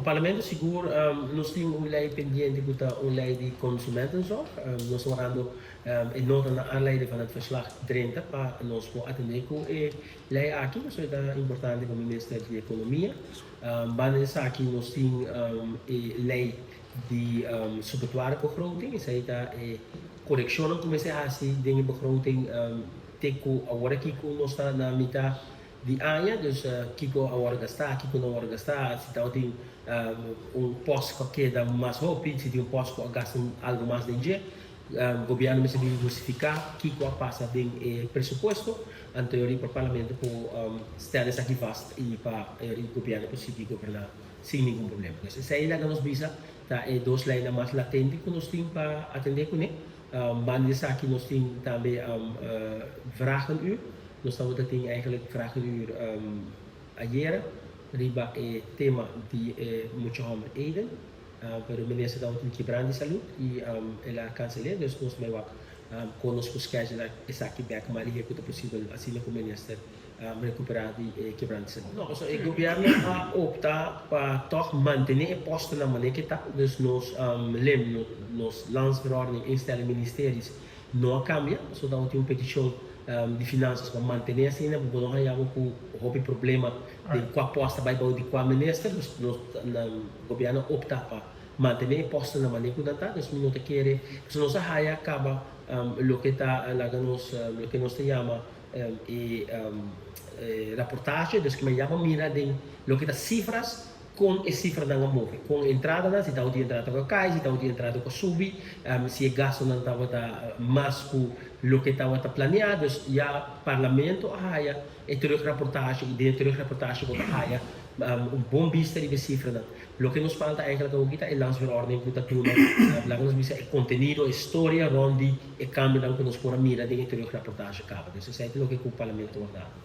Parlamento sigur nos tin un lei pendiente ku ta un lei di consumentenzorg. Nos ta wardando e nota na aanleiding van het verslag drenta pa nos por atende ku e lei aki, pasobra e ta importante pa Minister di Ekonomia. Banda di esaki nos tin e lei di suppletoire begroting, esei ta e korekshonnan ku mester hasi den e begroting te ku awor aki ku nos ta na mitá di aña, dus kiko a wòrdu gastá, kiko no a wòrdu gastá, si tabatin un pòst ku a keda mas hopi, si tin un pòst ku a gasta algu mas den dje. Gobièrnu mester bin hustifiká kiko a pasa den e presupuesto, anto e ora pa Parlamento por stèl esaki vast i pa e ora gobièrnu por sigui goberná sin ningun problema. Dus esei laga nos bisa ta e dos leinan mas latente ku nos tin pa atendé kuné. Banda di esaki nos tin tambe vragenuur. Nos tabata tin eigenlijk vragenuur ayera riba e tema di e mucha hòmber Aiden, pero minister tabata tin kibran di salud i el a kansel'é, dus nos bai wak kon nos por schedule esaki bek mas lihé ku ta posibel asina ku minister rekuperá di e kibran di salud. No, pasobra e gobièrnu a opta pa tòg mantené e postonan manera ke ta, dus nos lem, nos landsverordening instelling ministeries no a kambia, pasobra tabatin un petishon di finansas pa mantené asina, bo no haña bo ku hopi problema den kua pòst ta bai bou di kua minister, dus nos gobièrnu a opta pa mantené e pòstnan na manera ku nan ta, dus mi no ta kere, pasobra nos a haya kaba loke ta laga nos, loke nos ta yama e raportahe, dus kimen ya bo mira den loke ta sifras kon e sifranan a move, kon e entradanan, si tabatin entrada ku a kai, si tabatin entrada ku a subi, si e gastunan tabata mas ku loke tabata planeá. Dus ya Parlamento a haya e terugraportahe i den e terugraportahe bo ta haya un bon bista riba e sifranan. Loke nos falta eigenlijk awoki ta e landsverordening ku ta duna, laga nos bisa, e kontenido, e storia rònt di e kambionan ku nos por a mira den e terugraportahe kaba. Dus esei ta loke ku Parlamento a wardá.